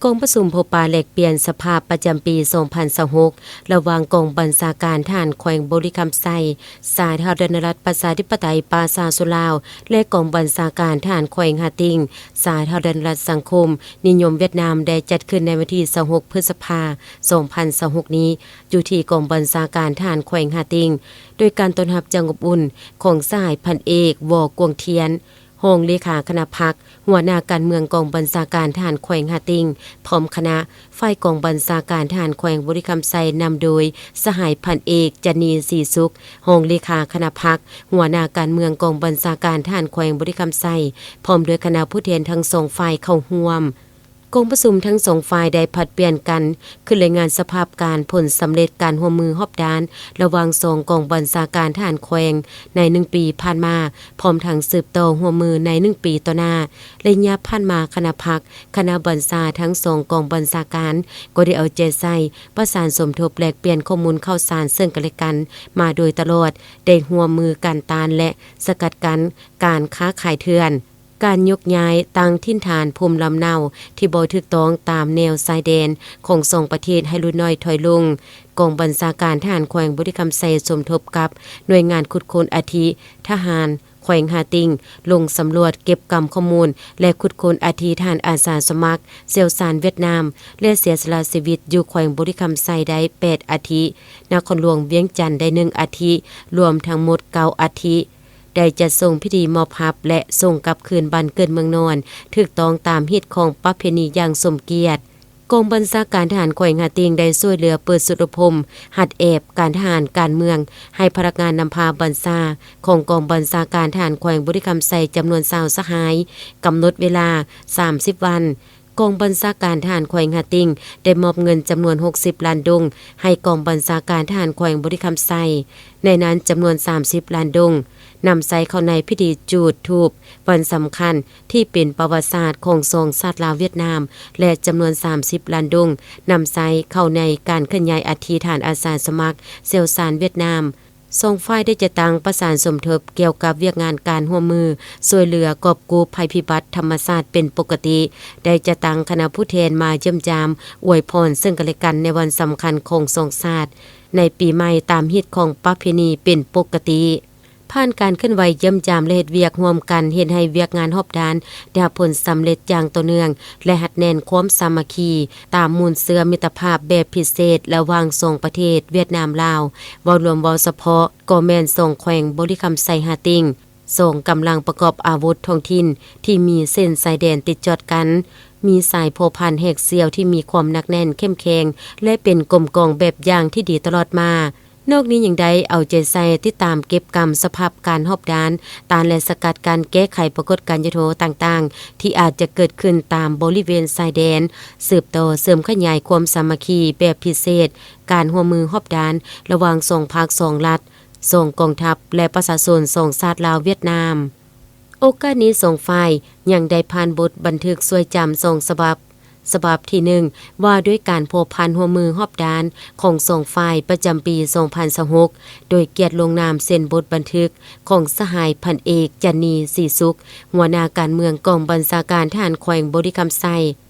ກອງປະຊຸມພົບປະແລກປ່ຽນສະພາບປະຈຳປີສອງພັນຊາວຫົກ ລະຫວ່າງກອງບັນຊາການທະຫານແຂວງບໍລິຄຳໄຊ ສາທາລະນະລັດປະຊາທິປະໄຕປະຊາຊົນລາວ ແລະ ກອງບັນຊາການທະຫານແຂວງຮ່າຕິງ ສາທາລະນະລັດສັງຄົມນິຍົມຫວຽດນາມ ໄດ້ຈັດຂຶ້ນໃນວັນທີຊາວຫົກ ພຶດສະພາ ສອງພັນຊາວຫົກນີ້ ຢູ່ທີ່ກອງບັນຊາການທະຫານແຂວງຮ່າຕິງ ໂດຍການຕ້ອນຮັບຢ່າງອົບອຸ່ນຂອງສະຫາຍພັນເອກ ວໍ ກວງທຽນ ຮອງເລຂາຄະນະພັກ, ຫົວໜ້າການເມືອງກອງບັນຊາການທະຫານແຂວງຮ່າຕິງ ພ້ອມຄະນະ, ຝ່າຍກອງບັນຊາການທະຫານແຂວງບໍລິຄຳໄຊ ນຳໂດຍສະຫາຍພັນເອກ ຈັນນີ ສີສຸກ ຮອງເລຂາຄະນະພັກ, ຫົວໜ້າການເມືອງກອງບັນຊາການທະຫານແຂວງບໍລິຄຳໄຊ ພ້ອມດ້ວຍຄະນະຜູ້ແທນທັງສອງຝ່າຍເຂົ້າຮ່ວມ. ກອງປະຊຸມທັງສອງຝ່າຍໄດ້ຜັດປ່ຽນກັນຂຶ້ນລາຍງານສະພາບການ, ຜົນສຳເລັດການຮ່ວມມືຮອບດ້ານ ລະຫວ່າງສອງກອງບັນຊາການທະຫານແຂວງໃນໜຶ່ງປີຜ່ານມາ, ພ້ອມທັງສືບຕໍ່ຮ່ວມມືໃນໜຶ່ງປີຕໍ່ໜ້າ. ໄລຍະຜ່ານມາຄະນະພັກ, ຄະນະບັນຊາທັງສອງກອງບັນຊາການ ກໍໄດ້ເອົາໃຈໃສ່ປະສານສົມທົບແລກປ່ຽນຂໍ້ມູນຂ່າວສານເຊິ່ງກັນແລະກັນມາໂດຍຕະຫຼອດ, ໄດ້ຮ່ວມມືກັນຕ້ານ ແລະ ສະກັດກັ້ນການຄ້າຂາຍເຖື່ອນ, ການຍົກຍ້າຍຕັ້ງຖິ່ນຖານພູມລຳເນົາທີ່ບໍ່ຖືກຕ້ອງຕາມແນວຊາຍແດນຂອງສອງປະເທດໃຫ້ຫຼຸດໜ້ອຍຖອຍລົງ. ກອງບັນຊາການທະຫານແຂວງບໍລິຄຳໄຊສົມທົບກັບໜ່ວຍງານຂຸດຄົ້ນອັດຖິທະຫານແຂວງຮ່າຕິງ ລົງສຳຫຼວດເກັບກຳຂໍ້ມູນ ແລະ ຂຸດຄົ້ນອັດຖິທະຫານອາສາສະໝັກຊ່ຽວຊານຫວຽດນາມ ແລະ ເສຍສະຫຼະຊີວິດຢູ່ແຂວງບໍລິຄຳໄຊໄດ້ແປດອັດຖິ, ນະຄອນຫຼວງວຽງຈັນໄດ້ໜຶ່ງອັດຖິ, ລວມທັງໝົດເກົ້າອັດຖິ. ໄດ້ຈັດສົ່ງພິທີມອບຮັບ ແລະ ສົ່ງກັບຄືນບ້ານເກີດເມືອງນອນ ຖືກຕ້ອງຕາມຮີດຄອງປະເພນີຢ່າງສົມກຽດ. ກອງບັນຊາການທະຫານແຂວງຮ່າຕິງໄດ້ຊ່ວຍເຫຼືອເປີດສູນອົບຮົມຫັດແອບການທະຫານການເມືອງ ໃຫ້ພະນັກງານນຳພາບັນຊາຂອງກອງບັນຊາການທະຫານແຂວງບໍລິຄຳໄຊ ຈຳນວນຊາວສະຫາຍ, ກຳນົດເວລາສາມສິບວັນ. ກອງບັນຊາການທະຫານແຂວງຮ່າຕິງໄດ້ມອບເງິນຈຳນວນຫົກສິບລ້ານດົງ ໃຫ້ກອງບັນຊາການທະຫານແຂວງບໍລິຄຳໄຊ, ໃນນັ້ນຈຳນວນສາມສິບລ້ານດົງ ນຳໃຊ້ເຂົ້າໃນພິທີຈູດທູບວັນສຳຄັນທີ່ເປັນປະຫວັດສາດຂອງສອງຊາດລາວຫວຽດນາມ ແລະ ຈຳນວນສາມສິບລ້ານດົງ ນຳໃຊ້ເຂົ້າໃນການເຄື່ອນຍ້າຍອັດຖິທະຫານອາສາສະໝັກຊ່ຽວຊານຫວຽດນາມ. ສອງຝ່າຍໄດ້ຈັດຕັ້ງປະສານສົມທົບກ່ຽວກັບວຽກງານການຮ່ວມມືຊ່ວຍເຫຼືອກອບກູ້ໄພພິບັດທຳມະຊາດເປັນປົກກະຕິ, ໄດ້ຈັດຕັ້ງຄະນະຜູ້ແທນມາຢ້ຽມຢາມອວຍພອນເຊິ່ງກັນແລະກັນໃນວັນສຳຄັນຂອງສອງຊາດໃນປີໃໝ່ຕາມຮີດຄອງປະເພນີເປັນປົກກະຕິ. ຜ່ານການເຄື່ອນໄຫວຢ້ຽມຢາມ ແລະ ເຮັດວຽກຮ່ວມກັນ ເຮັດໃຫ້ວຽກງານຮອບດ້ານໄດ້ຮັບຜົນສຳເລັດຢ່າງຕໍ່ເນື່ອງ ແລະ ຮັດແໜ້ນຄວາມສາມັກຄີຕາມມູນເຊື້ອມິດຕະພາບແບບພິເສດລະຫວ່າງສອງປະເທດຫວຽດນາມ-ລາວ, ເວົ້າລວມເວົ້າສະເພາະກໍແມ່ນສອງແຂວງບໍລິຄຳໄຊ-ຮ່າຕິງ, ສອງກຳລັງປະກອບອາວຸດທ້ອງຖິ່ນທີ່ມີເສັ້ນຊາຍແດນຕິດຈອດກັນ, ມີສາຍພົວພັນແຫກສ່ຽວທີ່ມີຄວາມໜັກແໜ້ນເຂັ້ມແຂງ ແລະ ເປັນກົມກອງແບບຢ່າງທີ່ດີຕະຫຼອດມາ. ນອກນີ້ຍັງໄດ້ເອົາໃຈໃສ່ຕິດຕາມເກັບກຳສະພາບການຮອບດ້ານ, ຕ້ານ ແລະ ສະກັດກັ້ນແກ້ໄຂປາກົດການຫຍຸດໂຫດຕ່າງໆ ທີ່ອາດຈະເກີດຂຶ້ນຕາມບໍລິເວນຊາຍແດນ, ສືບຕໍ່ເສີມຂະຫຍາຍຄວາມສາມັກຄີແບບພິເສດ, ການຮ່ວມມືຮອບດ້ານລະຫວ່າງສອງພັກສອງລັດ, ສອງກອງທັບ ແລະ ປະຊາຊົນສອງຊາດລາວຫວຽດນາມ. ໂອກາດນີ້ສອງຝ່າຍຍັງໄດ້ຜ່ານບົດບັນທຶກຊ່ວຍຈຳສອງສະບັບ, ສະບັບທີໜຶ່ງ ວ່າດ້ວຍການພົວພັນຮ່ວມມືຮອບດ້ານຂອງສອງຝ່າຍປະຈຳປີສອງພັນຊາວຫົກ ໂດຍກຽດລົງນາມເຊັນບົດບັນທຶກຂອງສະຫາຍພັນເອກ ຈັນນີ ສີສຸກ ຫົວໜ້າການເມືອງກອງບັນຊາການທະຫານແຂວງບໍລິຄຳໄຊ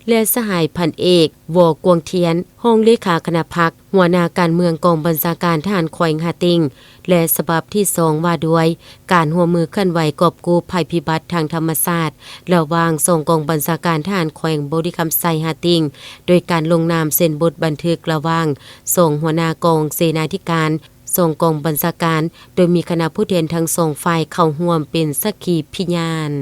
ແລະ ສະຫາຍພັນເອກ ວໍ ກວງທຽນ ຮອງເລຂາຄະນະພັກ, ຫົວໜ້າການເມືອງກອງບັນຊາການທະຫານແຂວງຮ່າຕິງ ແລະ ສະບັບທີສອງ ວ່າດ້ວຍການຮ່ວມມືເຄື່ອນໄຫວກອບກູ້ໄພພິບັດທາງທຳມະຊາດ ລະຫວ່າງສອງກອງບັນຊາການທະຫານແຂວງບໍລິຄຳໄຊ ຮ່າຕິງ ໂດຍການລົງນາມເຊັນບົດບັນທຶກລະຫວ່າງສອງຫົວໜ້າກອງເສນາທິການ, ສອງກອງບັນຊາການ, ໂດຍມີຄະນະຜູ້ແທນທັງສອງຝ່າຍເຂົ້າຮ່ວມເປັນສັກຂີພິຍານ.